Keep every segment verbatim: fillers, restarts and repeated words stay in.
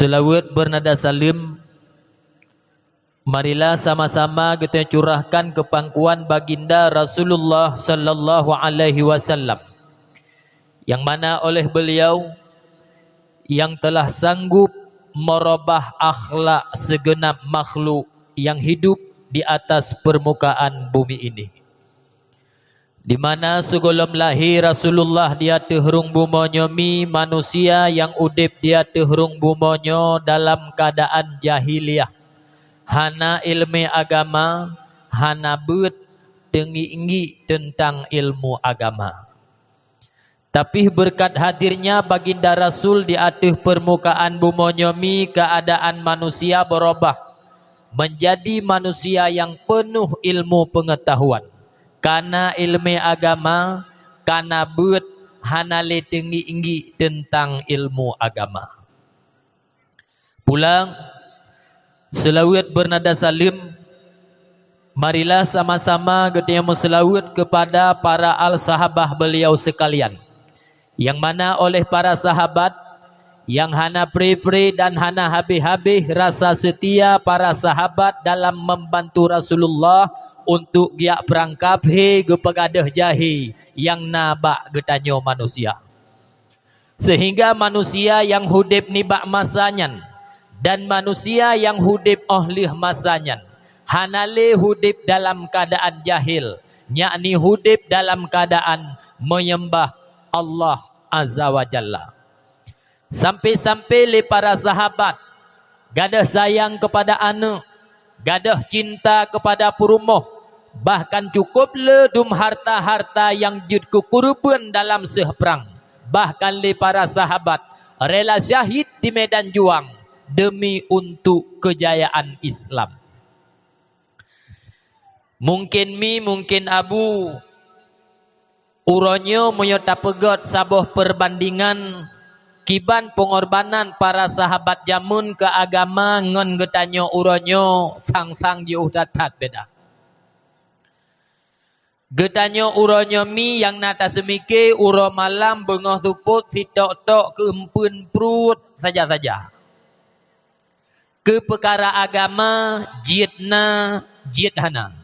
Seulaweuet beunada saleuem, marilah sama-sama geutanyoe curahkan keu pangkuan Baginda Rasulullah sallallahu alaihi wasallam, nyang mana oleh beliau nyang telah sanggup meurubah akhlak sigeunab makhluk nyang hidup di atas peurmukaan bumi ini. Di mana sigohlom lahé Rasulullah di ateueh rhueng bumoe nyoe mi manusia nyang udeb di ateueh rhueng bumoe nyoe dalam keuadaan jahiliyah, hana iéleumé agama, hana beuet teungiek-ngiek teuntang ilmu agama. Tapi beureukat hadirnya Baginda Rasul di ateueh peurmukaan bumoe nyoe mi keuadaan manusia beurubah, meunjadi manusia nyang peunoh ilmu peungeutahuan, kana iéleumé agama, kana beuet, hana lé teungiek-ngiek teuntang ilmu agama. Pulang, seulaweuet beunada saleuem, marilah sama-sama geutanyoe meuseulaweuet keupada para al sahabah beliau seukalian, nyang mana oleh para sahabat nyang hana pre-pre dan hana habéh-habéh rasa seutia para sahabat dalam membantu Rasulullah untuk geujak prang kaphé geupeugadôh jahé nyang na bak geutanyoe manusia. Seuhingga manusia nyang udeb nibak masa nyan dan manusia nyang udeb óh lheueh masa nyan hana lé udeb dalam keuadaan jahil, yakni udeb dalam keuadaan meunyeumbah Allah Azza wa Jalla. Sampai-sampai lé para sahabat gadôh sayang keupada aneuëk, gadôh cinta keupada peurumoh, bahkan cukôp le dum harta-harta nyang jeuet keu keureubeuen dalam seueh prang. Bahkan lé para sahabat rela syahid di medan juang deumi untuk keujayaan Islam. Mungken mi, mungken abu, uroe nyoe meunyoe tapeugét saboh peurbandingan kiban peungorbanan para sahabat jameun keu agama ngon geutanyoe uroe nyoe, sang-sang jiôh that-that beda. Geutanyoe uroe nyoe mi nyang na taseumike uroe malam beungoh seupôt sitok-tok keu eumpeuen pruet saja-saja. Keu peukara agama, jeuet na, jeuet hana.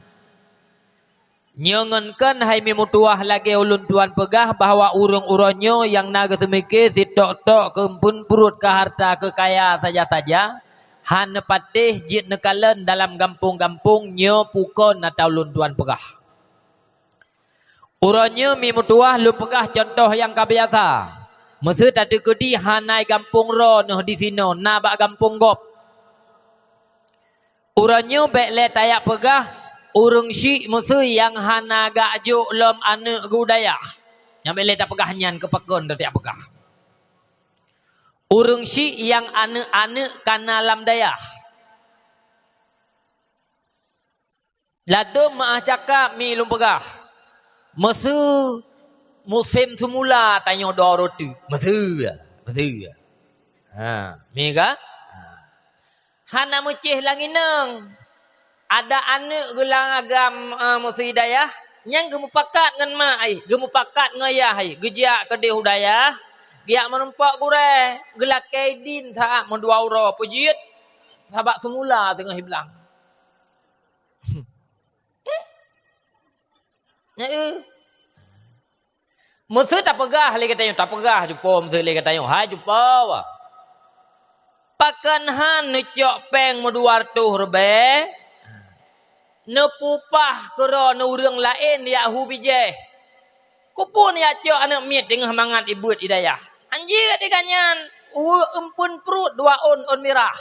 Nyoe ngon kheun hai mi meutuwah lagée ulôn tuan peugah bahwa ureuëng uroe nyoe nyang na geuseumike sitok-tok keu eumpeuen pruet keu harta keu kaya saja-saja, hana patéh jeuet neukalon dalam gampông-gampông nyoe peue kon ata ulôn tuan peugah. Uroe nyoe mi meutuwah lôn peugah cuntoh nyang ka biasa. Meuseu tateukeudi hana gampông droeneuh disinoe na bak gampông gob. Uroe nyoe bék lé tajak peugah ureuëng syik meuseu nyang hana geujok lom aneuëk geuh u dayah. Nyan bék lé tapeugah nyan keu pakon tajak peugah. Ureuëng syik nyang aneuëk-aneuëk kana lam dayah. Ladôm meu'ah cakap mi lôn peugah. Meuseu musém seumula tanyoe dua uroe teuk. Meuseu, meuseu. Ha, mi ka? Ha. Hana meucéh lam inong. Ada aneuëk geuh lam agam, eh, meuseu i dayah, nyang geumupakat ngon mak ai, geumupakat ngon yah ai, geujak keudeh u dayah, geujak meurumpok gurée, geulakée idin saát meudua uroe peujeuet, sabab seumula teungoh i blang. Heeh. Meuseu tapeugah lé geutanyoe, tapeugah cupo meuseu lé geutanyoe, hai cupo. Pakon han neucok péng meudua reutôh ribée, neupeupah keudroe neu ureuëng laén jak hu bijéh? Keupeue neujak cok aneuëk miet teungoh mangat ibeuet i dayah? Hanjeuet di gobnyan, ueh eumpeuen pruet dua ôn ôn mirah.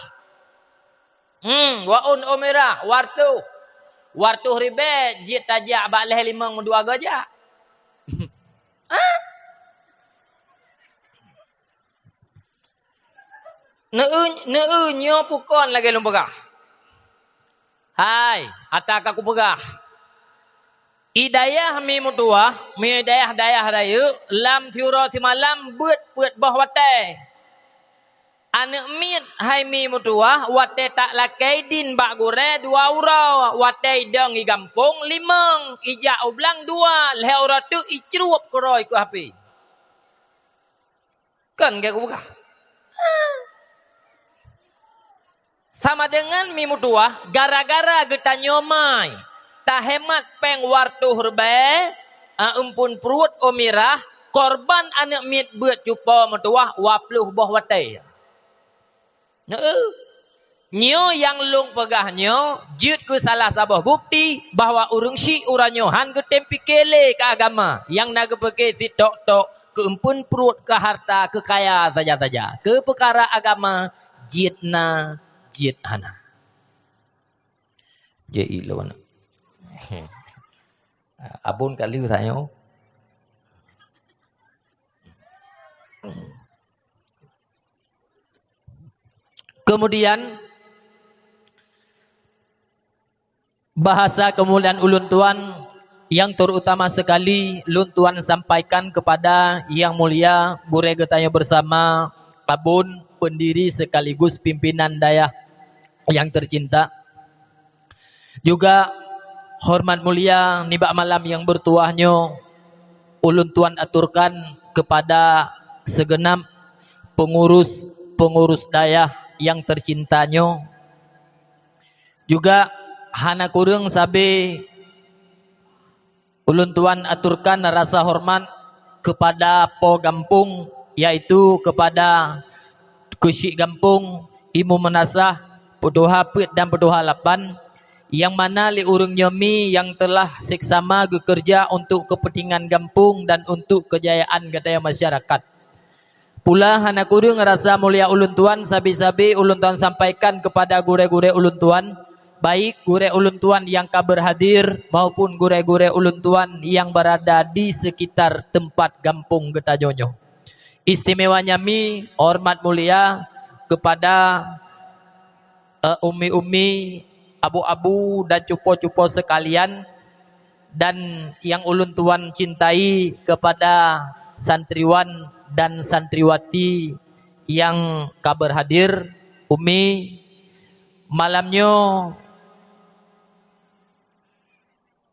Hmm, dua ôn ôn mirah, dua reutôh. Dua reutôh ribée jeuet tajak bak lhée limong meudua goe jak. Ah? Neu-eu, neu-eu nyoe peue kon lagée lôn peugah. Hai, ata ka kupeugah. I dayah mi meutuwah, mi dayah-dayah rayeuk, lam siuroe simalam beuet peuet boh watée. Aneuëk miet hai mi meutuwah, watée tak lakée idin bak gurée dua uroe, watée idong i gampông limong, ijak u blang dua, lhée uroe teuk icrueb keudroe keu hapé. Kon gét kupeugah. Sama deungon mi meutuwah, gara-gara geutanyoe mai tahemat péng dua reutôh ribèe, a, eumpun pruet, umirah, korban aneuk miet beuet cupo meutuwah dua ploh boh watèe. Nyoe nyang lôn peugah nyoe jeuet keu salah saboh bukeuti bahwa ureuëng syiek uroe nyoe hán geutem pike lé keu agama, nyang na geupike sitok-tok keu eumpun pruet, keu harta, keu kaya saja-saja. Keu peukara agama jeuet na, jeuet hana. Jeuet ilôn. Abon kali tanyoe. Kemudian, bahasa kemuliaan ulôn tuan yang terutama sekali lôn tuan sampaikan kepada yang mulia gurée geutanyoe bersama, Abon, pendiri sekaligus pimpinan dayah yang tercinta. Juga hormat mulia nibak malam nyang bertuah nyoe ulôn tuan aturkan kepada segenap pengurus-pengurus dayah yang tercinta nyoe. Juga hana kureueng sabe ulôn tuan aturkan rasa hormat kepada po gampông, yaitu kepada keuchik gampông, Imeum Meunasah, peutuha peuet dan peutuha lapan, nyang mana lé ureuëng nyoe mi nyang telah seksama geukeureuja untuk keupeuntengan gampông dan untuk keujayaan geutanyoe masyarakat. Pula hana kureueng rasa mulia ulôn tuan sabe-sabe ulôn tuan sampaikan kepada gurée-gurée ulôn tuan, baik gurée ulôn tuan nyang ka beurhadir maupun gurée-gurée ulôn tuan nyang beurada di seukitar teumpat gampông geutanyoe nyoe. Istimewanya mi hormat mulia kepada eh, umi-umi, abu-abu dan cupo-cupo sekalian, dan yang ulôn tuan cintai kepada santriwan dan santriwati yang ka berhadir, umi, malam nyoe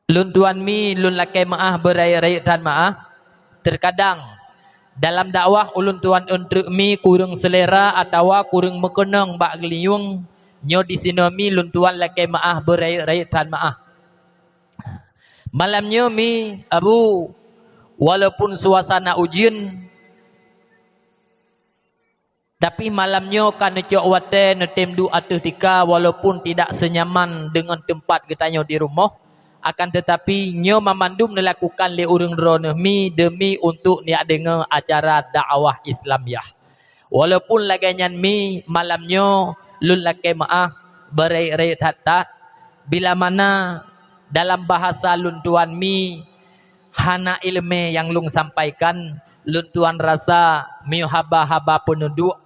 lôn tuan mi lôn lakée meuáh beurayeuk-rayeuk that meuáh. Terkadang dalam dakwah ulôn tuan eunteuk mi kureueng seulera atawa kureueng meukeunong bak geulinyueng, nyoe disinoe mi lôn tuan lakée meuáh beurayeuk-rayeuk that meuáh. Malam nyoe mi, Abu, walaupun suasana ujeuen, tapi malam nyoe ka neucok watée neutem duek ateueh tika, walaupun tidak senyaman deungon teumpat geutanyoe di rumoh, akan teutapi nyoe mamandum neulakukan lé ureuëng droeneueh mi deumi untuk neujak deungoe acara dakwah Islamiah. Walaupun lagée nyan mi malam nyoe lôn lakée meuáh beurayeuk-rayeuk that-that, bila mana dalam bahasa lôn tuan mi hana iéleumé nyang lôn sampaikan, lôn tuan rasa miyueb haba-haba peuneuduek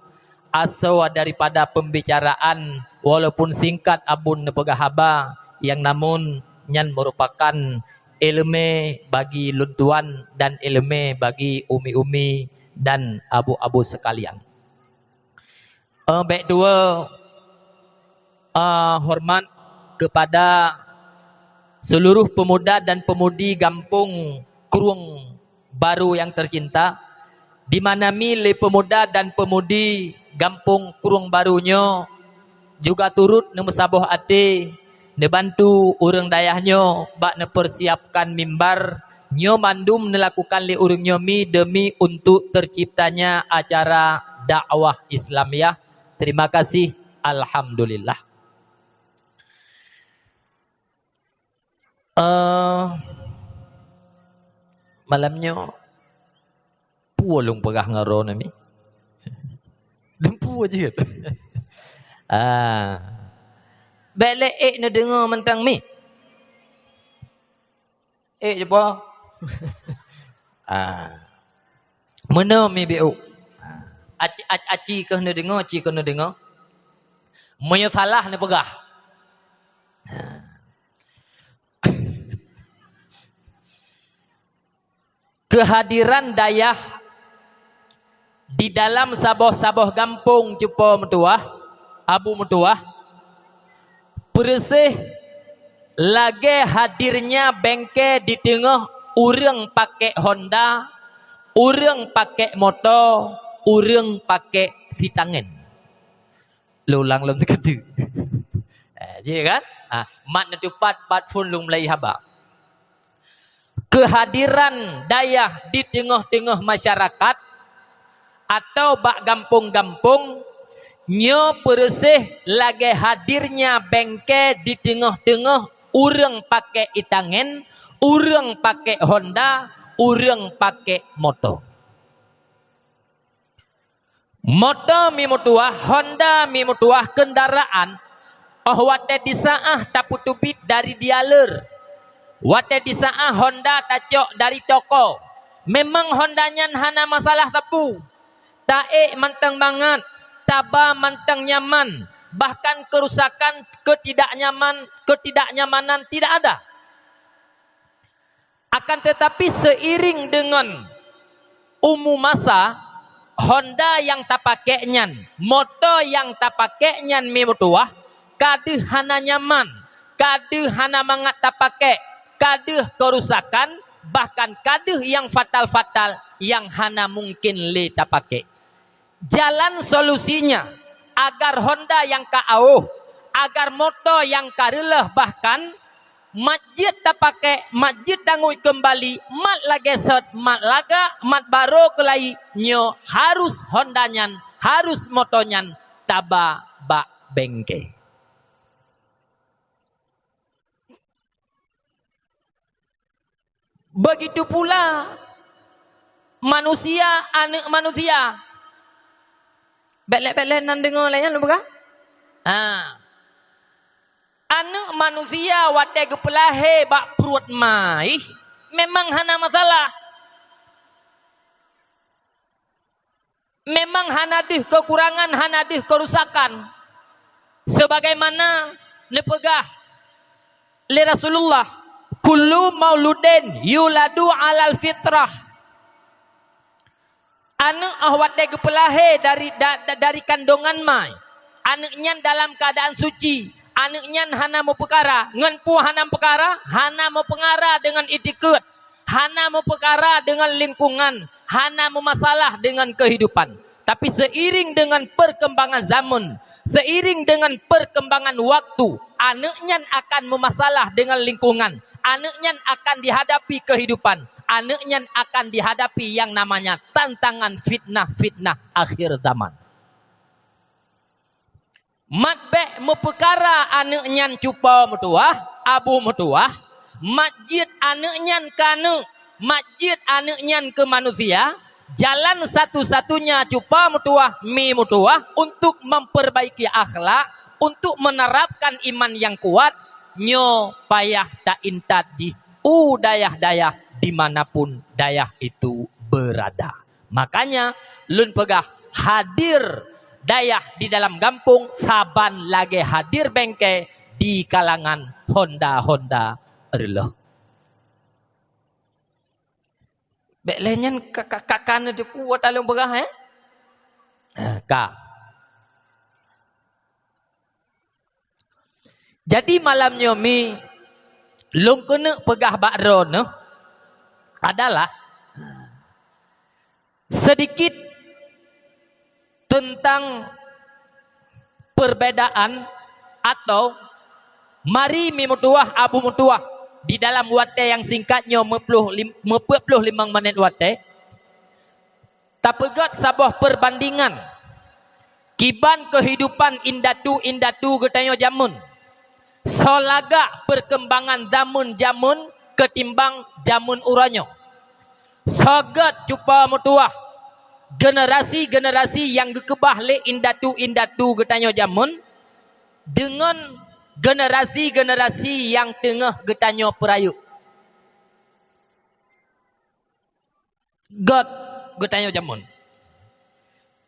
asoe daripada peumbicaraan, walaupun singkat Abon neupeugah haba, nyang namun nyan meurupakan iéleumé bagi lôn tuan dan iéleumé bagi umi-umi dan abu-abu sekalian. Eh, bék dua, eh, hormat kepada seluruh pemuda dan pemudi gampông Krueng Baru yang tercinta, di mana mi lé pemuda dan pemudi gampông Krueng Baru nyoe juga turut neumeusaboh até neubantu ureuëng dayah nyoe bak neupeusiapkan mimbar. Nyoe mandum neulakukan lé ureuëng nyoe mi deumi untuk terciptanya acara dakwah Islamiah. Terima kasih. Alhamdulillah. Eh, malam nyoe, peue lôn peugah ngon droeneuh mi? Lôn peue jeuet? Ah. Bék lé ék neudeungoe mantong mi. Ék je po. Ah. Meunoe mi biu. Aci, aci, aci keuh neudeungoe, aci keuh neudeungoe. Meunyoe salah neupeugah. Keuhadiran dayah di dalam saboh-saboh gampông cupo meutuwah, abu meutuwah, peureuséh lagée hadirnya bengke di teungoh ureuëng pakék Honda, ureuëng pakék moto, ureuëng pakék sitangen. Lôn ulang lom sikeudeuh. Iya kan? Ha, mat neutupat pat phon lôn mulai haba. Keuhadiran dayah di teungoh-teungoh masyarakat atau bak gampông-gampông, nyoe peureuséh lagée hadirnya bengke di teungoh-teungoh ureuëng pakék itangen, ureuëng pakék Honda, ureuëng pakék moto. Moto mi meutuwah, Honda mi meutuwah, keundaraan, óh watée disaáh tapeuteubiet dari dialer, watée disaáh Honda tacok dari toko, memang Honda nyan hana masalah sapeue. Taék mantong mangat, taba mantong nyaman, bahkan keurusakan, keutidaknyaman, keutidaknyamanan tidak ada. Akan teutapi, seiring deungon umu masa, Honda nyang tapakék nyan, moto nyang tapakék nyan mi meutuwah, ka deuh hana nyaman, ka deuh hana mangat tapakék, ka deuh keurusakan, bahkan ka deuh nyang fatal-fatal nyang hana mungken lé tapakék. Jalan solusinya, agar Honda nyang ka awöh, agar moto nyang ka reuloh, bahkan mat jeuet tapakék, mat jeuet tangui keumbali, mat lagée sot, mat lagak, mat barô keulayi, nyoe harus Honda nyan, harus moto nyan taba bak bengke. Begitu pula manusia, aneuëk manusia. Bék lé-bék lé nan deungoe lé nyan lôn peugah. Ha. Aneuëk manusia watée geupeulahé bak pruet ma jih, memang hana masalah. Memang hana deuh keukurangan, hana deuh keurusakan. Sebagaimana neupeugah lé Rasulullah, "Kullu mauludin yuladu alal fitrah." Aneuëk óh watée geupeulahé dari, da-, da-, dari kandongan ma, aneuëk nyan dalam keuadaan suci, aneuëk nyan hana meupeukara. Ngon peue hana meupeukara? Hana meupeukara deungon itikeuet, hana meupeukara deungon lingkungan, hana meumasalah deungon keuhidupan. Tapi seiring deungon peurkembangan zaman, seiring deungon peurkembangan waktu, aneuëk nyan akan meumasalah deungon lingkungan, aneuëk nyan akan dihadapi keuhidupan, aneuëk nyan akan dihadapi nyang namanya tantangan fitnah-fitnah akhir zaman. Mat bék meupeukara aneuëk nyan cupo meutuwah, abu meutuwah, mat jeuet aneuëk nyan keu aneuëk, mat jeuet aneuëk nyan keu manusia, jalan satu-satunya cupo meutuwah, mi meutuwah, untuk memperbaiki akhlak, untuk menerapkan iman nyang kuat, nyoe payah taintat jih u dayah-dayah di mana pun dayah itu berada. Makanya, lôn peugah, hadir dayah di dalam gampông saban lagée hadir bengke di kalangan honda-honda reuloh. Bék lé nyan ka, ka, ka, ka neuteupeue ata lôn peugah, eh? Ha, ka. Jadi malam nyoe mi lôn keuneuk peugah bak droeneuh adalah sedikit teuntang perbedaan atau mari mi meutuwah abu meutuwah di dalam watée nyang singkat nyoe meuploh lim-, meupeuet ploh limong menit watée. Tapeugét saboh perbandingan kiban keuhidupan indatu-indatu geutanyoe jameun, soe lagak peurkembangan jameun-jameun keutimbang jameun uroe nyoe. Soe gét cupa meutuwah generasi-generasi nyang geukeubah lé indatu-indatu geutanyoe jameun deungon generasi-generasi nyang teungoh geutanyoe peurayeuk. Gét geutanyoe jameun.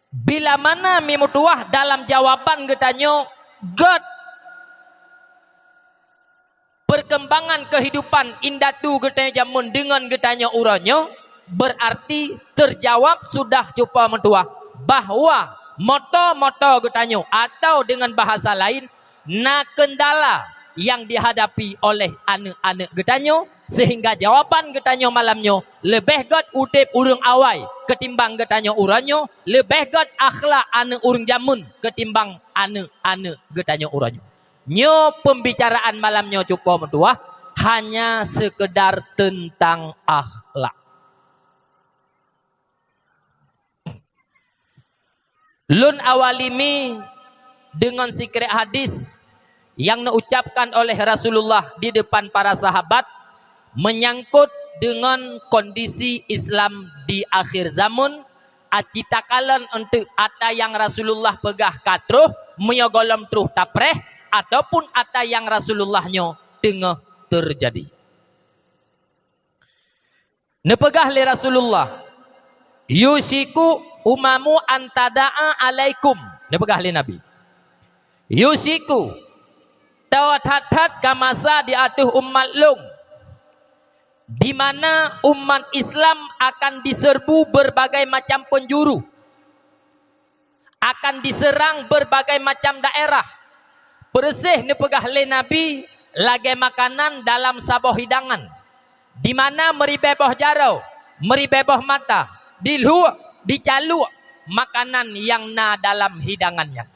Bila mana mi meutuwah dalam jawaban geutanyoe gét peurkembangan keuhidupan indatu geutanyoe jameun deungon geutanyoe uroe nyoe, beurarti teujawab sudah cupa meutuwah bahwa moto-moto geutanyoe atau deungon bahasa laén na keundala nyang dihadapi oleh aneuëk-aneuëk geutanyoe, seuhingga jawaban geutanyoe malam nyoe leubeh gét udeb ureuëng awai keutimbang geutanyoe uroe nyoe, leubeh gét akhlak aneuëk ureuëng jameun keutimbang aneuëk-aneuëk geutanyoe uroe nyoe. Nyoe pembicaraan malam nyoe cupo meutuah hanya sekedar tentang akhlak. Lôn awali mi deungon sikrek hadis nyang neucapkan oleh Rasulullah di depan para sahabat menyangkut deungon kondisi Islam di akhir zaman, aci takalon eunteuk ata nyang Rasulullah peugah ka troh, meunyoe gohlom troh tapreh, ataupun ata nyang Rasulullah nyoe teungoh teujadi. Neupeugah lé Rasulullah, "Yusyiku umamu an tada'a alaikum." Neupeugah lé Nabi, "Yusyiku, tao that-that ka masa di ateueh umat lôn, di mana umat Islam akan diseurbu beurbagai macam peunjuru, akan diseurang beurbagai macam daerah." Peureuséh neupeugah lé Nabi lagée makanan dalam saboh hidangan, di mana meuribée boh jaroe, meuribée boh mata, di luek, di caluek makanan nyang na dalam hidangan nyan.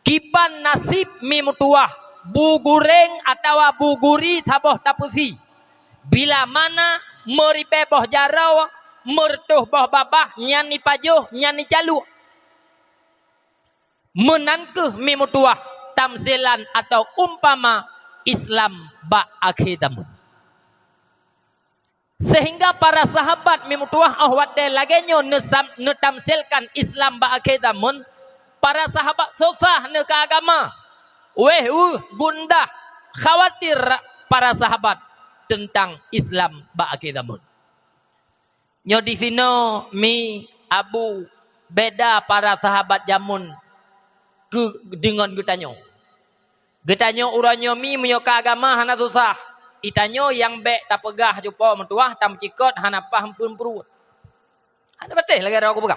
Kiban naseb mi meutuwah, bu guréng atawa bu guri saboh tapeusi. Bila mana meuribée boh jaroe, meureutoh boh babah, nyan ipajoh, nyan icaluek. Meunan kheueh mi meutuwah tamsilan atau umpama Islam bak akhé zaman. Sehingga para sahabat mi meutuwah óh watée lagée nyoe neusam-, neutamsilkan Islam bak akhé zaman, para sahabat susah neuka agama. Wéh ueh gundah, khawatir para sahabat teuntang Islam bak akhé zaman. Nyoe disinoe mi Abu beda para sahabat jameun keu deungon geutanyoe. Geutanyoe uroe nyoe mi meunyoe ka agama hana susah. Itanyoe nyang bék tapeugah cupo meutuwah tameucikot hana paih eumpeuen pruet. Hana patéh lagée droe kupeugah.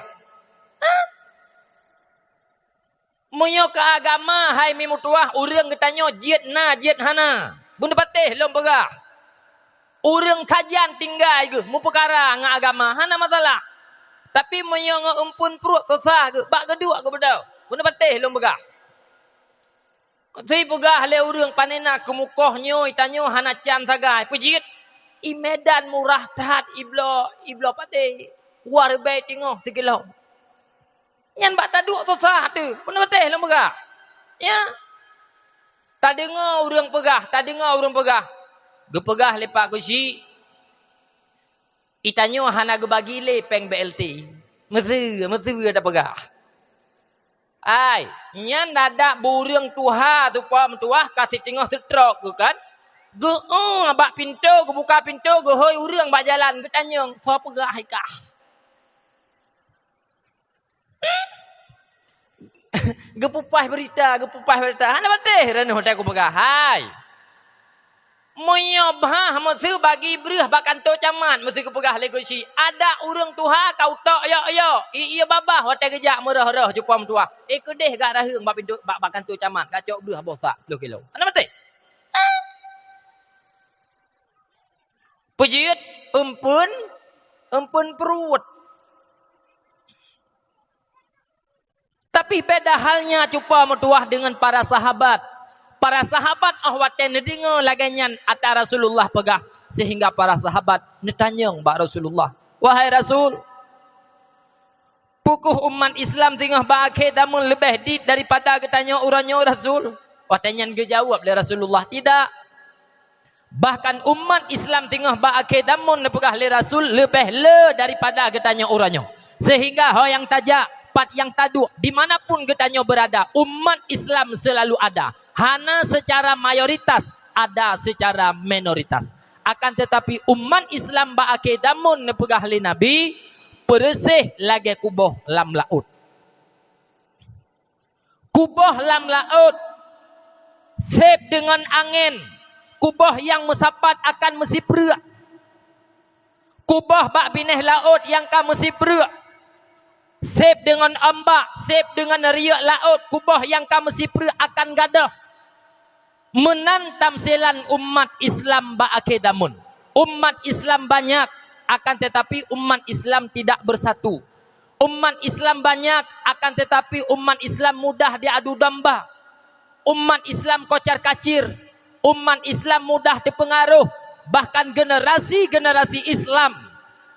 Ha? Meunyoe keu agama hai mi meutuwah ureuëng geutanyoe jeuet na jeuet hana, beuneupatéh lôn peugah. Ureuëng sajan tinggai geuh meupeukara ngon agama hana masalah. Tapi meunyoe ngon eumpeuen pruet susah geuh bak geuduek geuh beudôh, beuneupatéh lôn peugah. Sipeugah lé ureuëng panena keumukoh nyoe tanyoe hana can sagai peujeuet. I Medan murah that ibloe ibloe patéh, wah ribée teungoh sikilo. Nyan bak taduek susah teuh, beuneupatéh lôn peugah. Ya. Tadeungoe ureuëng peugah, tadeungoe ureuëng peugah. Geupeugah lé Pak Geuchik, itanyoe hana geubagi lé péng B L T. Meuseu, meuseu tapeugah. Ai, nyan dadak bu ureuëng tuha tupo meutuwah ka siteungoh seutrok geuh kan. Geu-, bak pintoe, geubuka pintoe, geuhôi ureuëng bak jalan, geutanyong, "Soe peugah hai kah?" Geupeupah beurita, geupeupah beurita. Hana patéh raneuh watée kupeugah, hai. Meunyoe bah meuseu bagi breuh bak kantô camat, meuseu geupeugah lé Geuchik, adak ureuëng tuha ka utok yok-yok, ie babah watée geujak meurôh-rôh cupo meutuwah. Eh keudeh gak raheueng bak pintoe bak, bak kantô camat, gak cok breuh boh sak ploh kilo. Hana patéh. Peujeuet eumpeuen, eumpeuen pruet. Tapi beda halnya cupo meutuwah deungon para sahabat. Para sahabat óh watée neudeungoe lagée nyan ata Rasulullah peugah, sehingga para sahabat neutanyong bak Rasulullah, "Wahai Rasul, peu kheueh umat Islam teungoh bak akhé zaman leubeh dit daripada geutanyoe uroe nyoe, Rasul?" Watée nyan geujaweueb lé Rasulullah, "Tidak." Bahkan umat Islam teungoh bak akhé zaman neupeugah lé Rasul leubeh le daripada geutanyoe uroe nyoe. Sehingga ho nyang tajak, pat nyang taduek, di mana pun geutanyoe beurada, umat Islam seulalu ada. Hana seucara mayoritas, ada seucara minoritas. Akan teutapi umat Islam bak akhé zaman neupeugah lé Nabi, peureuséh lagée kuboh lam laôt. Kuboh lam laôt, seb deungon angén, kuboh nyang meusapat akan meusipreuk. Kuboh bak binéh laôt nyang ka meusipreuk, seb deungon ombak, seb deungon riyeuk laôt, kuboh nyang ka meusipreuk akan gadôh. Meunan tamsilan umat Islam bak akhé zaman. Umat Islam banyak, akan tetapi umat Islam tidak bersatu. Umat Islam banyak, akan tetapi umat Islam mudah diadu domba. Umat Islam kocar-kacir, umat Islam mudah teupeungaroh, bahkan generasi-generasi Islam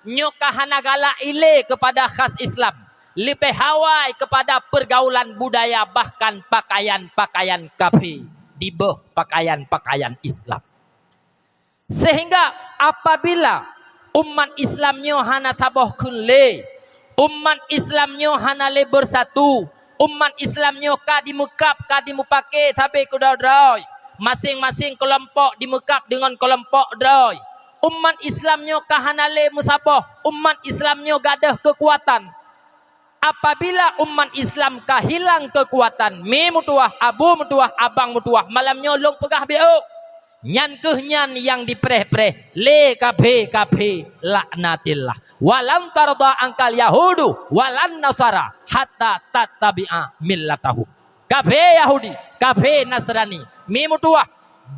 nyoe ka hana galak ilée keupada khas Islam, leubeh hawai keupada peurgaulan budaya, bahkan pakaian-pakaian kafé dibôh pakaian-pakaian Islam. Sehingga apabila umat Islam nyoe hana saboh kheun lé, umat Islam nyoe hana lé beusatu, umat Islam nyoe ka dimeukab, ka dimupake sabe keudroe-droe, maséng-maséng keulompok dimeukab deungon keulompok droe, umat Islam nyoe ka hana lé meusaboh, umat Islam nyoe gadôh keukuatan. Apabila umat Islam ka hilang keukuatan, mi meutuwah, abu meutuwah, abang meutuwah, malam nyoe lôn peugah biôk, nyan kheueh nyan nyang dipreh-preh lé kafé-kafé laknatillah. "Walan tardha ankal yahudu walan nasara hatta tattabi'a millatahum." Kafé Yahudi, kafé Nasrani, mi meutuwah,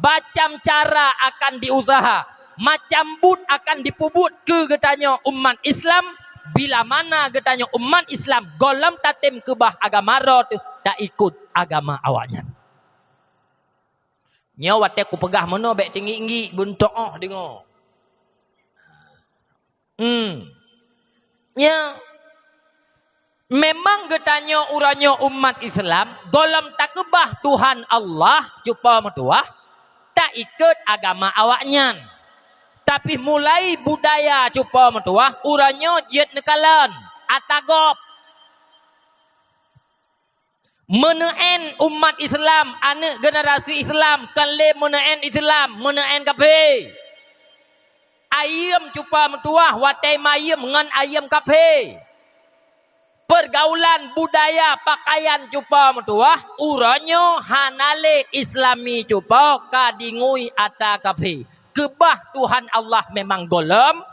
macam cara akan diusaha, macam buet akan dipeubuet keu geutanyoe umat Islam, bila mana geutanyoe umat Islam gohlom tatem keubah agama droe teuh taikot agama awaknyan. Nyoe watée kupeugah meunoe bék teungiek-ngiek beuntoh deungoe. Hmm. Nya, memang geutanyoe uroe nyoe umat Islam, gohlom takeubah Tuhan Allah cupo meutuwah, taikot agama awaknyan. Tapi mulai budaya cupo meutuwah, uroe nyoe jeuet neukalon ata gob. Meuneu'en umat Islam, aneuëk generasi Islam, kon lé meuneu'en Islam, meuneu'en kafé. Ayeuem cupa meutuwah watée mayeuem ngon ayeuem kafé. Peurgaulan budaya pakaian cupa meutuwah uroe nyoe hana lé Islami cupa ka dingui ata kafé. Keubah Tuhan Allah memang gohlom,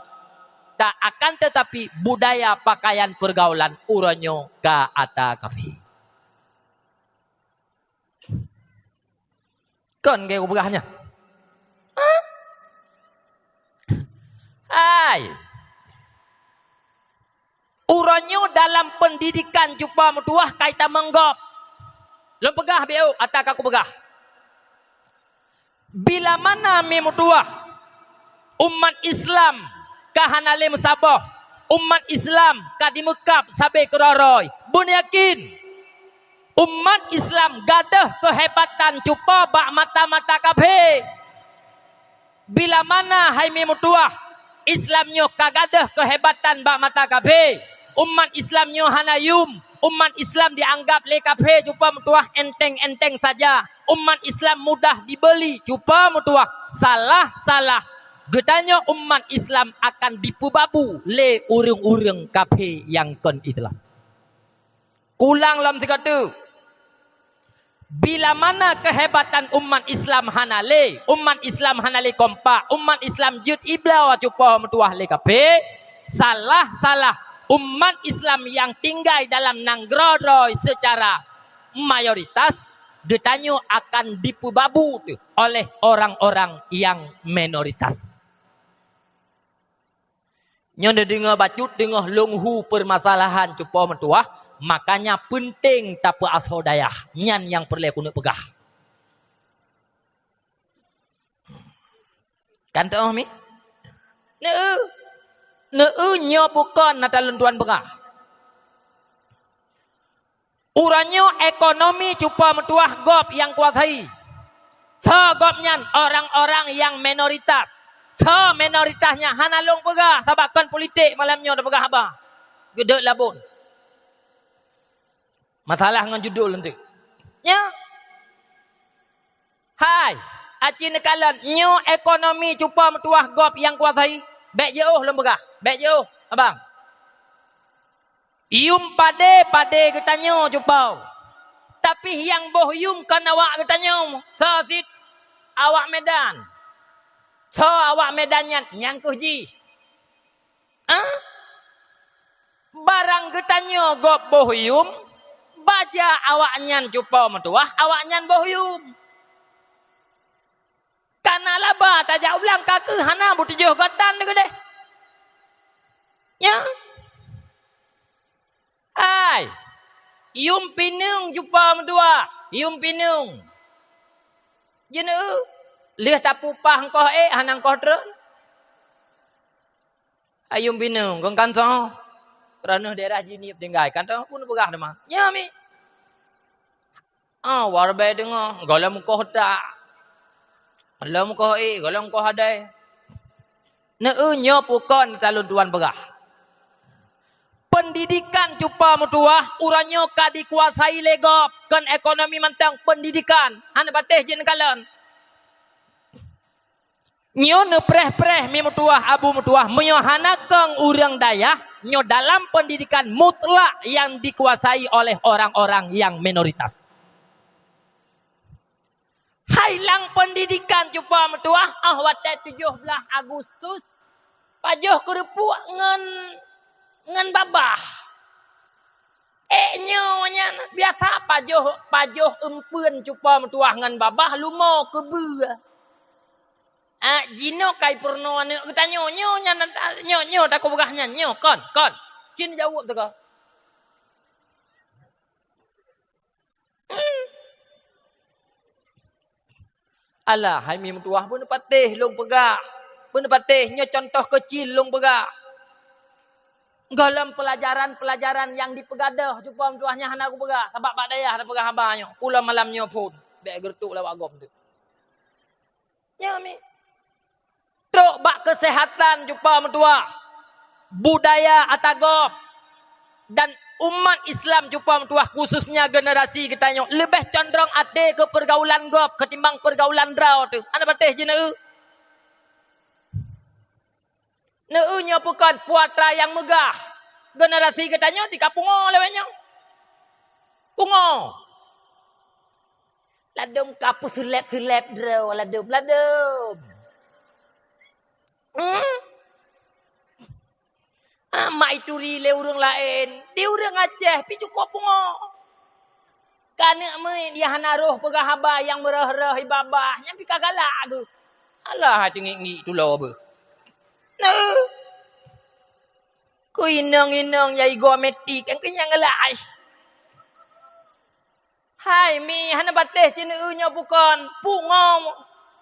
ta akan teutapi budaya pakaian peurgaulan uroe nyoe ka ata kafé. Kon geu peugah nyan? Hah? Hai. Uroe nyoe dalam peundidikan cupa meutuwah kai tamong gob. Lôn peugah biôk ata ka kupeugah. Bila mana mi meutuwah, umat Islam ka hana lé meusaboh, umat Islam ka dimeukab sabe keudroe-droe. Beunyakin, umat Islam gadôh keuhebatan cupa bak mata-mata kafé. Bila mana hai mi meutuwah, Islam nyoe ka gadôh keuhebatan bak mata kafé. Umat Islam nyoe hana yum. Umat Islam dianggap lé kafé cupa meutuwah enteng-enteng saja. Umat Islam mudah dibeuli cupa meutuwah. Salah-salah. Geutanyoe umat Islam akan dipeubabu lé ureuëng-ureuëng kafé nyang kon Islam. Kulang lom sigoe teuk. Bila mana keuhebatan umat Islam hana lé, umat Islam hana lé kompak, umat Islam jeuet ibloe cupa meutuwah lé kafé, salah-salah umat Islam nyang tinggai dalam nanggroe droe seucara mayoritas, geutanyoe akan dipeubabu teuh oleh orang-orang nyang minoritas. Nyoe neudeungoe bacut deungoh lôn hu peumasalahan cupa meutuwah, makanya peunteng tapeuasoe dayah. Nyan nyang peureulée keuneuk peugah. Kan teuh mi? Neu-eu. Neu-eu nyoe bukon na talon tuan peugah. Uroe nyoe ekonomi cupa meutuwah gob nyang kuasai. Soe gob nyan? Orang-orang nyang minoritas. Soe minoritas nyan? Hana lôn peugah, sabab kon politik malam nyoe tapeugah haba. Geudek labon. Masalah ngon judul nanti. Nya. Hai, aci neukalon nyoe ekonomi cupa meutuwah gob nyang kuasai. Bék jiôh lôn peugah. Bék jiôh, abang. Yum padé-padé geutanyoe cupa. Tapi nyang boh yum kon awak geutanyoe. Soe cit? Awak Medan. Soe awak Medan nyan? Nyang kheueh jih. Ah? Barang geutanyoe gob boh yum, baja awaknyan cupa meutuwah, awaknyan boh yum. Kana laba tajak u blang ka kheueh hana beutujoh gotan keudeh. Nya. Hai, yum pineung cupa meutuwah, yum pineung. Jeuneue, lheueh tapupah engkoh ék, hana engkoh treun. Ayum bineung, kon kan soe? Droeneuh daerah Jeunieb tinggai, kan soe pun peugah teuma. Nyoe mi. Ah, warbai deungoe, gohlom koh tak. Gohlom koh ék, gohlom koh adai. Neu nyoe pukon talon tuan peugah. Pendidikan cupa meutuwah, uroe nyoe ka dikuasai lé gob, kon ekonomi mantong, pendidikan. Hana patéh jeuet neukalon. Nyoe neupreh-preh mi meutuwah, abu meutuwah, meunyoe hana kong ureuëng dayah, nyoe dalam pendidikan mutlak yang dikuasai oleh orang-orang yang minoritas. Hai lam pendidikan cupa meutuwah, ah watée tujoh blaih Agustus, pajoh keureupuk ngon, ngon babah. Ék nyoe nyan biasa pajoh, pajoh eumpeuen cupa meutuwah ngon babah lumo keubeue. Ah, jinoe kai peurunoe aneuëk geutanyoe, nyoe nyan, nyoe, nyoe takue peugah nyan, nyoe kon, kon. Cin jaweueb teuka. Alah, hai mi meutuwah, beuneupatéh lôn peugah. Beuneupatéh, nyoe contoh keucil lôn peugah. Gohlom peulajaran-peulajaran nyang dipeugadôh cupa meutuwah nyan hana kupeugah, sabab bak dayah tapeugah haba nyoe. Pulo malam nyoe phon, bék geureutuk lawak gob tu. Nyoe mi. Trok bak keuseuhatan cupa meutuwah, budaya ata gob, dan umat Islam cupa meutuwah, khususnya generasi geutanyoe, leubeh condrong até keu peurgaulan gob ketimbang peurgaulan droe teuh. Hana patéh jeuneue. Neu nyoe pukon puatra nyang meugah. Generasi geutanyoe tika pungo lawét nyoe. Pungo. Ladom ka peuseuleb-seuleb droe ladom, ladom. Hmm? Ah, mak ituri lé ureuëng laén, di ureuëng Aceh pi cukup pungo. Ka aneuk miet dia hana roh peugah haba nyang meurah-rah ibabah, nyang pi ka galak geuh. Alah, teungiek-ngiek tulo beuh. Nah. Ku inong-inong ya igoe metik, nyang keu nyang galak ai. Hai mi, hana patéh ceuneue nyoe bukon, pungo.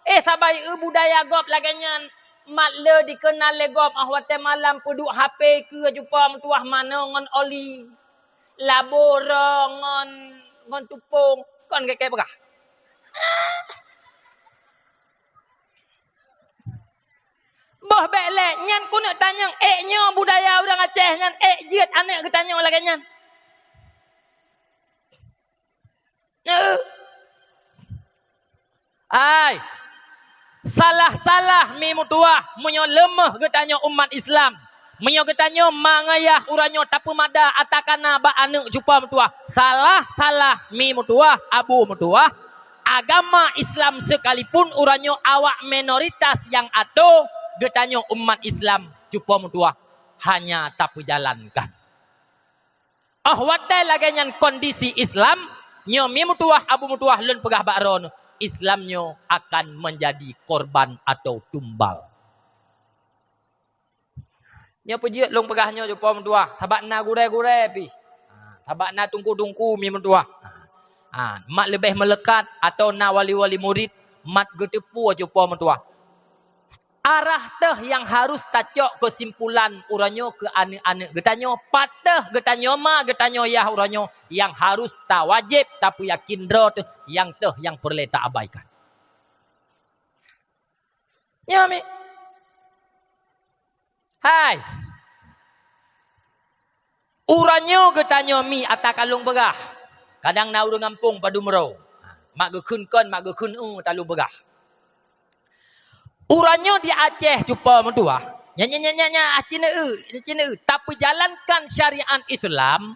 Eh, sabai eu budaya gob lagée nyan. Mat le dikeunal lé gob, ah watée malam peuduek H P keu cupa meutuwah manoe ngon oli. Labo ro ngon, ngon tupông, kon keu-keu peugah. Boh bék lé, nyan keuneuk tanyong, ék nyoe budaya ureuëng Aceh nyan, ék jeuet aneuk geutanyoe lagée nyan. Neu. Ai, salah-salah mi meutuwah meunyoe leumoh geutanyoe umat Islam. Meunyoe geutanyoe ma ngon yah uroe nyoe tapeumada ata kana bak aneuk cupa meutuwah, salah-salah mi meutuwah, abu meutuwah, agama Islam sekalipun uroe nyoe awak minoritas nyang atô, geutanyoe umat Islam cupa meutuwah hanya tapeujalankan. Oh watée lagée nyan kondisi Islam, nyoe mi meutuwah, abu meutuwah, lôn peugah bak droeneuh, Islam nyoe akan menjadi korban atau tumbal. Nyoe peujeuet lôn peugah nyoe cupa meutuwah, sabab na gurée-gurée pih. Ha, sabab na teungku-teungku mi meutuwah. Ha, mat leubeh meulekat atau na wali-wali murit mat geuteupeue cupa meutuwah. Arah teuh nyang harus tacok keusimpulan uroe nyoe keu aneuk-aneuk geutanyoe, pat teuh geutanyoe ma, geutanyoe yah uroe nyoe nyang harus tawajéb tapeuyakin droe teuh nyang teuh nyang peureulée taabaikan. Nyoe mi. Hai. Uroe nyoe geutanyoe mi ata ka lôn peugah. Kadang na ureuëng gampông padum uroe. Mak geukheun kon, mak geukheun eu ata lôn peugah. Uroe nyoe di Aceh cupa meutuwah. Nya, nya, nya, nya, nya, ah, ceuneue, ceuneue. Tapeujalankan syariat Islam,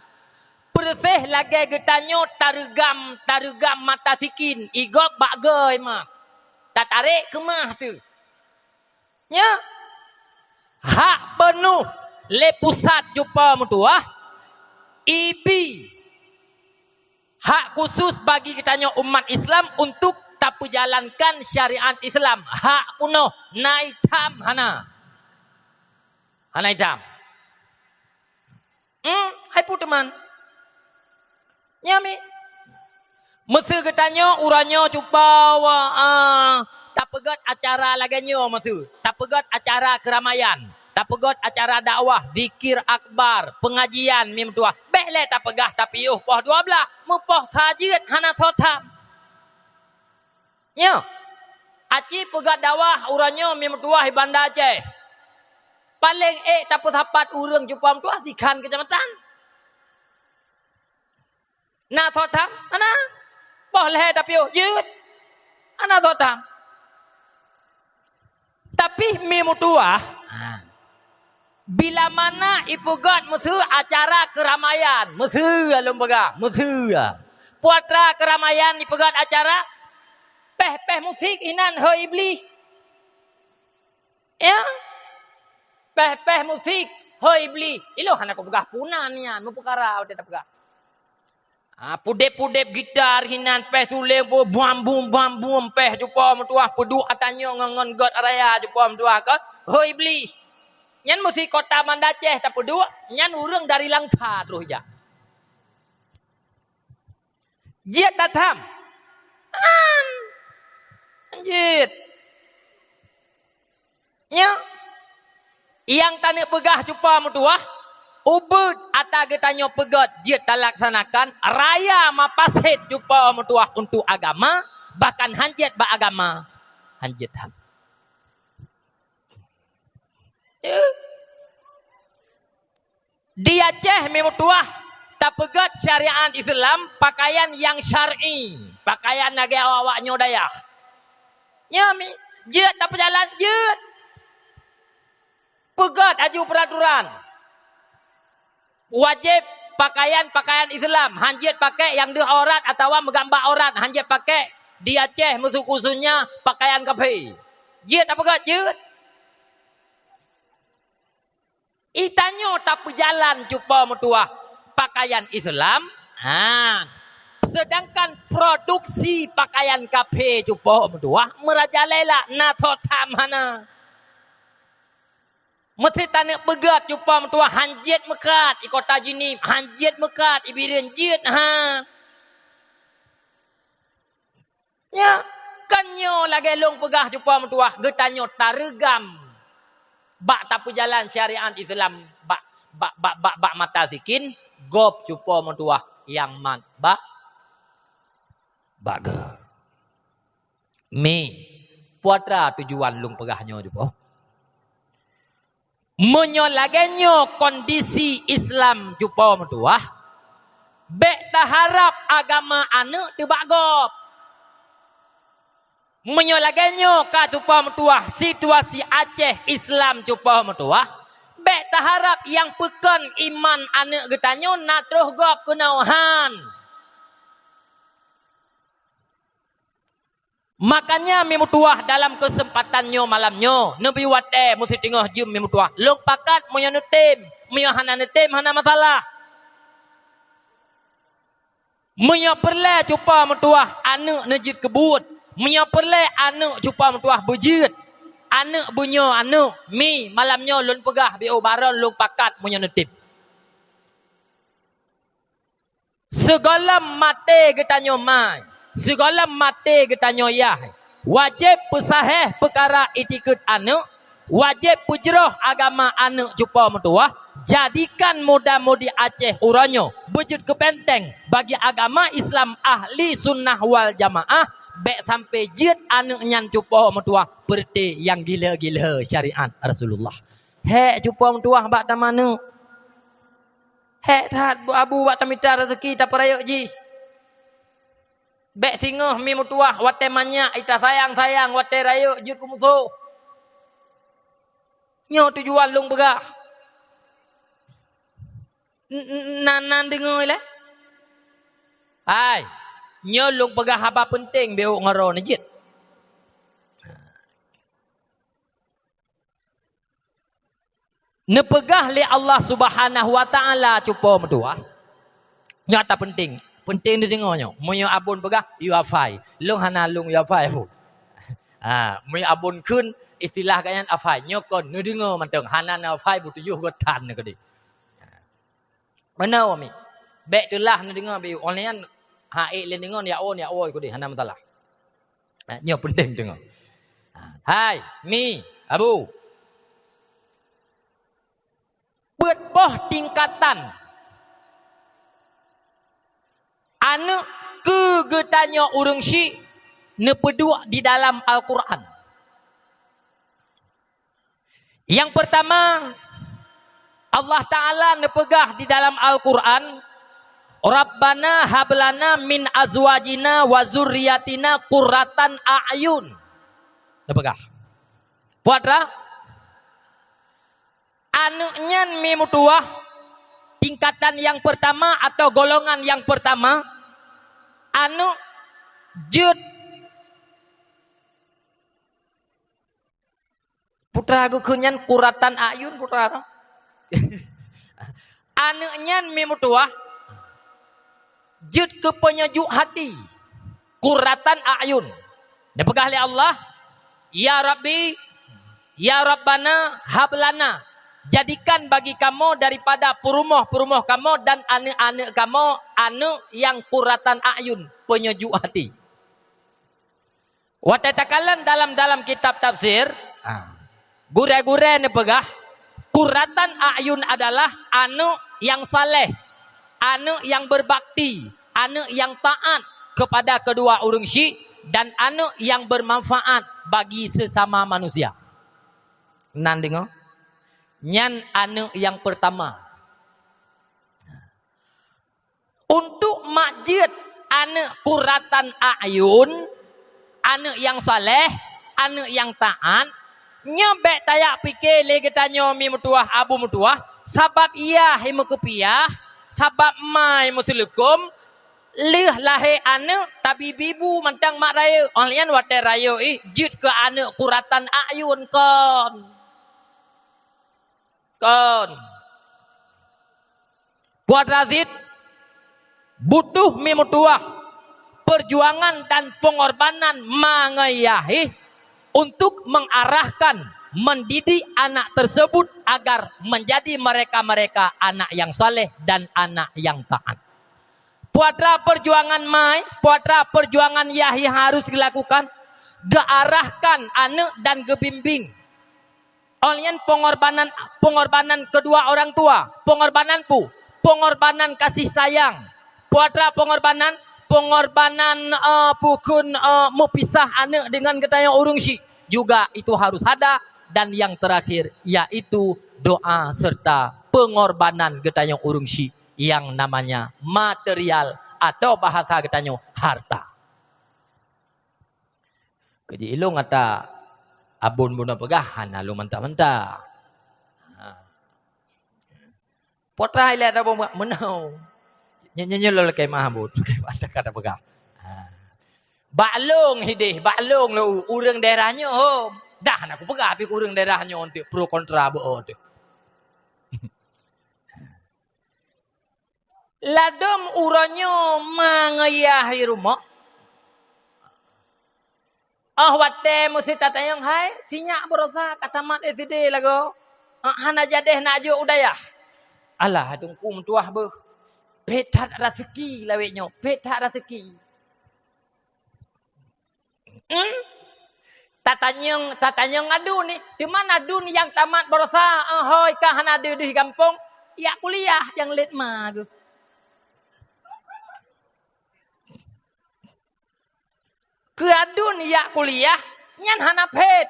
peureuséh lagée geutanyoe tareugam, tareugam mata sikin, igob bak gei mak. Tatarek keumah teuh. Nya, hak peunoh lé pusat cupa meutuwah, ibi hak khusus bagi geutanyoe umat Islam untuk tapeujalankan syariat Islam. Hak peunoh, na itam hana. Hana itam. Hmm, hai peue teuma. Nyoe mi. Meuseu geutanyoe uroe nyoe cupa, ah, tapeugét acara lagée nyoe meuseu. Tapeugét acara keuramaian, tapeugét acara dakwah, zikir akbar, peungajian mi meutuwah. Bék lé tapeugah tapiôh poh dua blaih, meupoh sa jeuet hana soe tham. Nyoe, aci peugét dakwah uroe nyoe mi meutuwah di Banda Aceh. Paleng ék tapeusapat ureuëng cupa meutuwah sikhan keucamatan. Na soe tham? Hana. Poh lhée tapiôh jeuet. Hana soe tham. Tapi mi meutuwah, ha, bila mana ipeugét meuseu acara keuramaian, meuseu lôn peugah, meuseu. Peue atra keuramaian ipeugét acara, péh-péh musik inan, hôi Iblih. Ya? Péh-péh musik, hôi Iblih. Ilôn hana kupeugah peue na nyan, meupeukara watée tapeugah. Ah, pudeb-pudeb gitar hinan, péh suléng bu-, buam-bum, buam-bum, péh cupa meutuwah, peuduek atanyong ngon, ngon gét raya cupa meutuwah kon. Hôi Iblih. Nyan meuseu kota Banda Aceh tapeuduek, nyan ureuëng dari Langsa troh jak. Jeuet that tham? An. Jeuet. Nyoe, nyang taneuk peugah cupa meutuwah, ubeuet ata geutanyoe peugét jeuet talaksanakan, raya mapaset cupa meutuwah untuk agama, bahkan hanjeuet bak agama, hanjeuet tham. Di Aceh mi meutuwah tapeugét syariat Islam, pakaian nyang syar'i, pakaian lagée awak-awak nyoe dayah. Nyoe mi, jeuet tapeujalan, jeuet. Peugét aju peuraturan. Wajéb pakaian-pakaian Islam, hanjeuet pakai nyang deuh aurat atawa meugamba aurat, hanjeuet pakai di Aceh meusuku-sunya pakaian kafé. Jeuet tapeugét, jeuet. Itanyoe tapeujalan cupa meutuwah pakaian Islam, ha, seudangkan produksi pakaian kafé cupa meutuwah meurajalela, na soe tham hana. Meuseu taneuk peugét cupa meutuwah hanjeuet meukat i kota Jeunieb, hanjeuet meukat i Bireuen jeuet, ha. Nyoe, kan nyoe lagée lôn peugah cupa meutuwah, geutanyoe tareugam bak tapeujalan syariat Islam bak, bak, bak, bak, bak mata sikin, gob cupa meutuwah nyang mat bak, bak geu. Mi, peue atra tujuan lôn peugah nyoe cupa? Meunyoe lagée nyoe kondisi Islam cupa meutuwah, bék taharab agama aneuëk teubak gob. Meunyoe lagée nyoe ka cupa meutuwah situasi Aceh Islam cupa meutuwah, bék taharab nyang peukon iman aneuëk geutanyoe na troh gob keunoe, han. Makanya mi meutuwah dalam keuseumpatan nyoe malam nyoe, neubi watée meusiteungoh jeuem mi meutuwah. Lôn pakat meunyoe neutem, meunyoe hana neutem hana masalah. Meunyoe peureulée cupa meutuwah aneuëk neujeuet keu buet, meunyoe peureulée aneuëk cupa meutuwah beujeuet, aneuëk beunyoe aneuëk, mi malam nyoe lôn peugah biôh baron lôn pakat meunyoe neutem. Sigohlom maté geutanyoe mai, sigohlom maté geutanyoe yah, wajéb peusahéh peukara itikeuet aneuëk, wajéb peujroh agama aneuëk cupa meutuwah, jadikan muda-mudi Aceh uroe nyoe beujeuet keu benteng bagi agama Islam ahli sunnah wal jamaah, bék sampai jeuet aneuëk nyan cupa meutuwah peureuté nyang gila-gila syariat Rasulullah. Hék cupa meutuwah bak tamaneuëk. Hék that bu-, abu bak tamita raseuki tapeurayeuk jih. Bék singoh mi meutuwah watée manyak itasayang-sayang watée rayeuk jeuet keu musoh. Nyoe tujuan lôn peugah. N-, n-, nan, nan deungoe lé? Hai, nyoe lôn peugah haba peunteng bék ngon droeneuh jeuet. Neupeugah lé Allah Subhanahu wa Ta'ala cupa meutuwah. Nyoe ata peunteng, peunteng neudeungoe nyoe. Meunyoe abon peugah, "You are fine." Lôn hana lôn "you are fine" pun. Ha, meunyoe abon kheun, istilah gobnyan "are fine." Nyoe kon neudeungoe mantong, hana "are fine" beutujoh goe tan neukeudeh. Meunoe mi. Bék teulah neudeungoe beu online. Ha, ék lé deungon, ya oh, ya oh, ikudi, hana masalah. Ha, nyoe penting deungon. Ha, hai, mi, abu. Peuet boh tingkatan aneuk keu geutanyoe ureuëng syik neupeuduek di dalam Al-Quran. Nyang peurtama, Allah Ta'ala neupeugah di dalam Al-Quran, "Rabbana hablana min azwajina wa zurriyatina qurratan a'yun." Neupeugah. Puatra, aneuk nyan mi meutuwah, tingkatan nyang peurtama atau golongan nyang peurtama, aneuk jeuet Putra geukheun nyan qurratan a'yun, putra tu. Aneuk nyan mi meutuwah, jeuet keu peunyejuk hati. Qurratan a'yun. Neupeugah lé Allah, "Ya Rabbi, ya Rabbana, hablana, jadikan bagi kamoe daripada peurumoh-peurumoh kamoe dan aneuk-aneuk kamoe aneuk nyang qurratan a'yun, peunyejuk hati." Watée takalon dalam-dalam kitab tafsir, ha, gurée-gurée neupeugah, qurratan a'yun adalah aneuk nyang saleh, aneuk nyang berbakti, aneuk nyang taat kepada kedua ureuëng syik, dan aneuk nyang bermanfaat bagi sesama manusia. Nan deungoe, nyan aneuk nyang peurtama. Untuk mak jeuet aneuk qurratan a'yun, aneuk nyang saleh, aneuk nyang taat, nyoe bék tajak pike lé geutanyoe mi meutuwah abu meutuwah, sabab yah i meukeupiah, sabab ma i meuseuleukom, lheueh lahé aneuk tabibi bu mantong mak rayeuk. Óh lheueh nyan watée rayeuk ih jeuet keu aneuk qurratan a'yun kon. Kon. Buat razit butuh mi meutuwah perjuangan dan pengorbanan ma ngon yah ih untuk mengarahkan, mendidik anak tersebut agar menjadi mereka-mereka anak yang saleh dan anak yang taat. Puatra perjuangan mai, puatra perjuangan yah ih harus dilakukan, geuarahkan aneuk dan geubimbing. Óh lheueh nyan pengorbanan, pengorbanan kedua orang tua, pengorbanan pu, pengorbanan kasih sayang, puatra pengorbanan, pengorbanan, eh, pukon, eh, meupisah aneuk dengan geutanyoe ureuëng syik juga itu harus ada, dan yang terakhir yaitu doa serta pengorbanan geutanyoe ureuëng syik yang namanya material atau bahasa geutanyoe harta. Keu jiilong ata abon bunoe peugah hana lôn mantah-mantah. Ha. Putra ilée ata abon meunoe. Nyoe, nyoe, nyoe lôn lakée meu'ah abon, lakée meu'ah ata ka tapeugah. Ha. Bak lôn hideh, bak lôn lôn ureuëng daerah nyoe hom. Dah na kupeugah pih keu ureuëng daerah nyoe untuk pro kontra beuo teuh. Ladôm uroe nyoe ma ngon yah i rumoh. Óh watée meusit tatanyong, "Hai, sinyak baroesa ka tamat S D lagoe, hana jadeh na jok u dayah." Alah, teungku meutuwah beuh. Phet that raseuki lawét nyoe, phet that raseuki. Hmm? Tatanyong, tatanyong adun ni, teuma adun nyang tamat baroesa, eh, hôi ka hana deuh-deuh gampông, jak kuliah nyang lét ma geuh. Keu adun jak kuliah, nyan hana phét.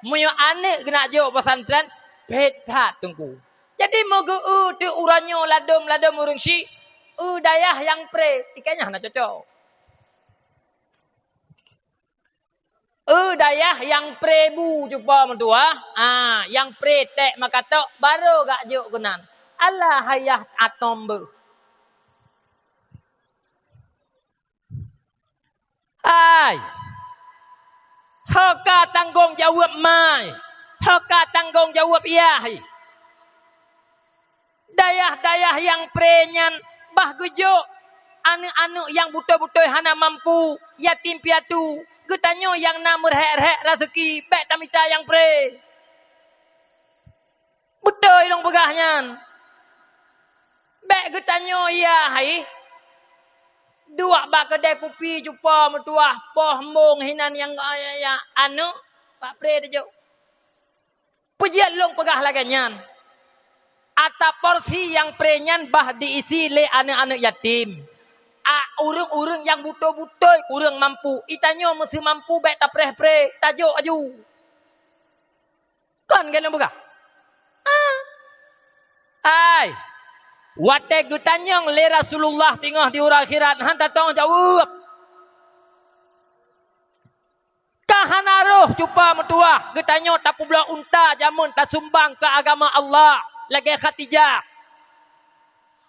Meunyoe aneuk geunak jok pesantren, phét that teungku. Jadi meugeu-eu teuk uroe nyoe ladôm-ladôm ureuëng syik, eu dayah nyang pré, ikan nyan hana cocok. Eu dayah nyang pré bu cupa meutuwah, ah, nyang pré ték makatok, barô gak jok keunan. Alah hayah atom beuh. Hai, ho ka tanggong jaweueb mai, ho ka tanggong jaweueb yah. Dayah-dayah nyang pré nyan bah geujok aneuk-aneuk nyang beutôi-beutôi hana mampu, yatim piatu, geutanyoe nyang na meurhek-rhek raseuki bék tamita nyang pré. Beutôi lôn peugah nyan. Bék geutanyoe yah hai. Duek bak keudè kupi cupa meutuah, poh embong hinan nyang, ya, ya, aneuk, bak pré teujok. Peujeuet lôn peugah lagèe nyan. Ata porsi nyang pré nyan bah diisi lé aneuk-aneuk yatim. A, ureueng-ureueng nyang beutôi-beutôi kureueng mampu. Itanyoe meuseu mampu bèk tapreh-preh, tajok aju. Kon keuneuk peugah? Ah. Ai, watèe geutanyong lé Rasulullah teungoh di uroe akhirat, han tatong jaweueb. Ka hana roh cupa meutuah, geutanyoe tapeubloe unta jameun tasumbang keu agama Allah, lagèe Khadijah.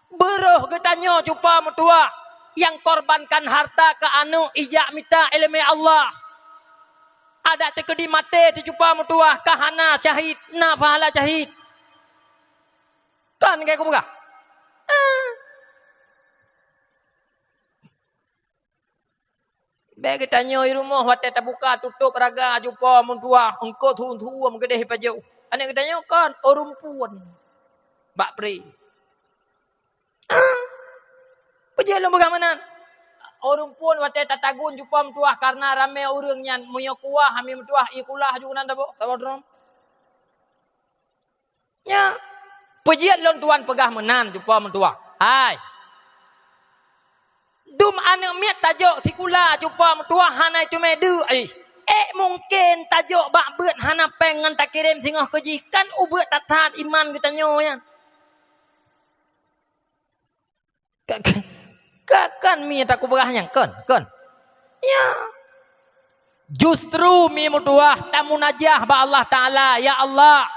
Beuroh geutanyoe cupa meutuah, nyang korbankan harta keu aneuk ijak mita ileumèe Allah. Adak teukeudi maté teucupa meutuah, ka hana syahid, na pahala syahid. Kon keuneuk kupeugah? Ah. Bèk geutanyoe i rumoh watèe tabuka tutôp raga cupa meutuah, eungkôt thu-thu meugeude pajoh. Aneuk geutanyoe kon, ureueng phôn. Bak pré. Ah. Peujeuet lôn peugah meunan. Ureueng phôn watèe tatagun cupa meutuah kareuna ramè ureueng nyan, meunyoe kuah hami meutuah, ie kulah ju keunan taboh, taboh drom. Nyan. Peujeuet lôn tuan peugah meunan cupa meutuah. Hai. Dum aneuk miet tajok sikula cupa meutuah hana teumè deuk, eh. Eh, mungken tajok bak beuet hana pèng ngon takirém singoh keu jih, kan ubeuet that-that iman geutanyoe nyan. Ka, ka, ka, kan mi takupeugah nyan, kon, kon. Ya. Justru mi meutuah tamunajah bak Allah Taala, "Ya Allah,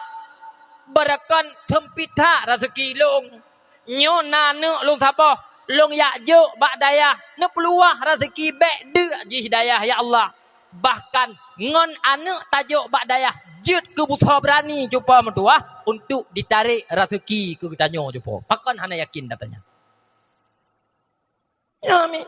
beureukon seumpit that raseuki lôn. Nyoe na aneuk lôn saboh, lôn jak jok bak dayah, neupeuluwah raseuki bèk deuk jih dayah, ya Allah." Bahkan ngon aneuk tajok bak dayah jeuet keu beusoe beurani cupa meutuah untuk ditarek raseuki keu geutanyoe cupa. Pakon hana yakin gata nyan? Nyoe mi.